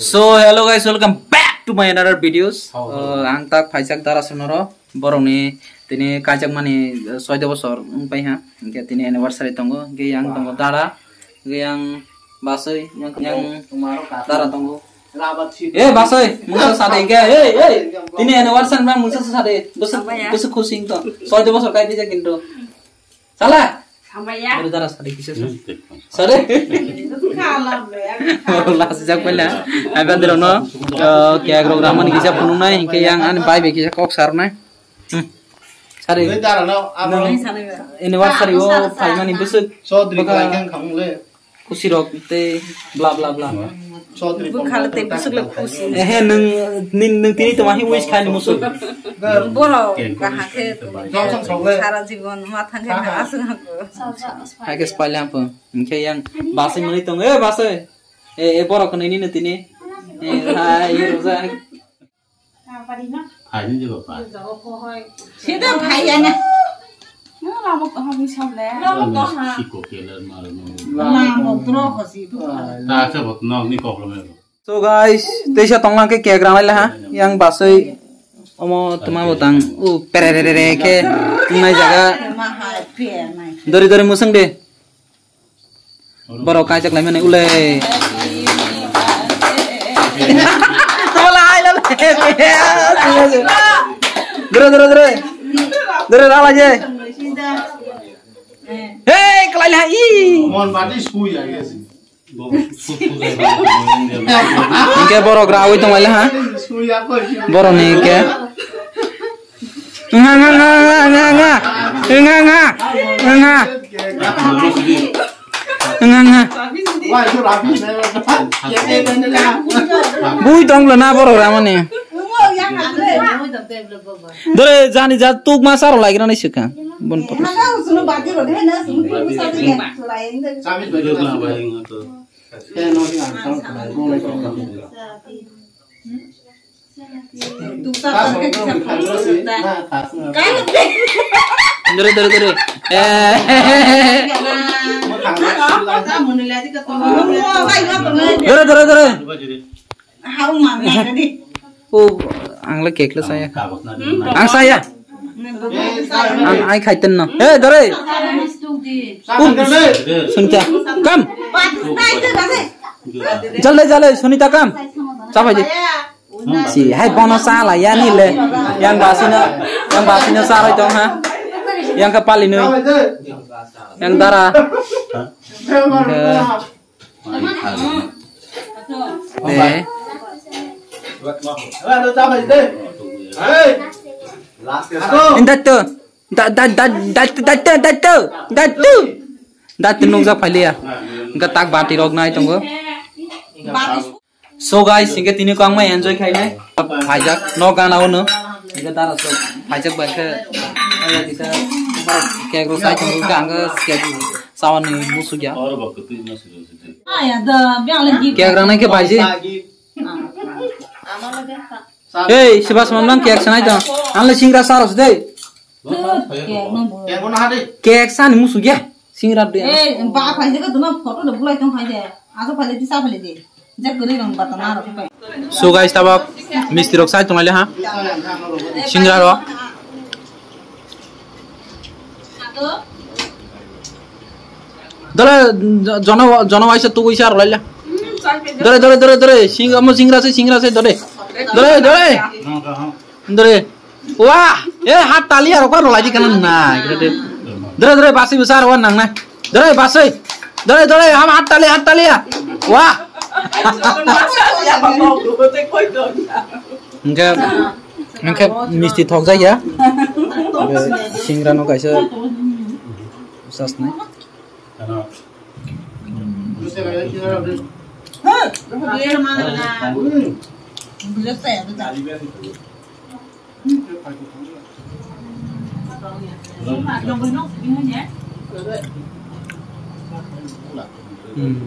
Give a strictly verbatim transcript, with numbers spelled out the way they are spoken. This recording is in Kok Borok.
So, hello guys, welcome back to my another videos. Oh, hello. Uh, ang tak phaijak dara sonoro, borokni tini kaijakmani, uh, soido bosor wng pai ha. Hingke tini anniversary tongo, hingke yang tongo dara, hingke yang basoi, yang, yang dara tongo. Eh, basoi, mungsa sade hingke, hey, hey, tini anniversary ma mungsa sade, bosok, bosok khusi to, soido bosor kai phaijak kintu. Sala. Samaya. Baru darah sari kisa. Hmm, sari. Kalam ya. Last jak pala. Abi andro no. Kaya program ni kisa punung nai, hingke yang ani bai be kisa kok sar nai. Hmm. Sari. Ini darah no, amo. Anniversary o, phaimani bosok. Sodri baka. Kaikan khamung le. Khusirok tei bla bla bla. Bwkha le tei bwswk le khusi. Ehe, nwng, nwng, nwng tini tongma hi wish khaini musuk. Borok kaham khe sara jibon ma thang khe aswk hangko. Hai khe spali hangpo. Hingke yang basai mwnwi tongo, e basai. E, e borok kwnwi nini tini. E, hai, e rwjak. Phaini je bapa. Sida phaiya na. Lama kaham ni samle. Siko keler maro no. Lama dro ko si. Ta se bot no ni kok lo me. So guys, teisa tonglang ke kek rang lai ha. Yang basoi omo tuma botang u pere re re re ke nai jaga. Dori dori musung de. Borok kaichak lai mani ulai. Tola ai lal. Dere, dere, dere. Dere, rala je. Hey, kalai ha i. Mon bati sui ya gesi. Hingke borok rawi tong lai ha. Sui ya ko. Borok ni hingke. Nga, nga, nga. Nga, nga. Nga, nga. Bui tong le na borok ramani. Dore jani ja tuk ma saro lagi rani sika. Bon pot. Dore, dore, dore. Eh. Dore, dore, dore. Oh, ang le cake le saya. Ang saya. Ang ai khai ten no. Eh, dore. Sunita, kam. Jalde, jalde, Sunita, kam. Sabai di. Si, hai bono sala ya ni le. Yang basino, yang basino sarai dong ha. Yang kepali nui. Yang dara. Yang ke Eh. Inda tu. Da, da, da, da, da, da, da, da, da. Da tu. Da tu nungja phalia. Engka tak bati rok nai tongo. So guys, hingke tini ko ang mai enjoy khainai. Phaijak no gana ono. Hingke dara so phaijak bai khe. Ayo kita. Cake ro sai tongo ka ang cake. Sawan ni musu ya. Cake rang nai khe baji. Hey, Sibas mamang cake sanai dong. Ang le singra saros dei. Cake sani musu ya. Singra dei. Eh, ba phai de ko duma photo le bulai tong phai de. Aso phai de, disa phai de. Je kuri rong bata na ro phai. So guys, tabak misti rok sai tong lai ha. Singra ro. Dole, jono, jono waisa tu waisa rwlaila. Dole, dole, dole, dole, sing, amo singra se, singra se, dole. Dole, dole. Dole. Wah, eh, hat tali aro kar rwlai di kana na. Dole, dole, basi basa aro nang na. Dole, basi. Dole, dole, ham hat tali, hat tali ya. Wah. Hingke, hingke misti thok jai ya. Hingke singra no kaisa sasnai. Hmm.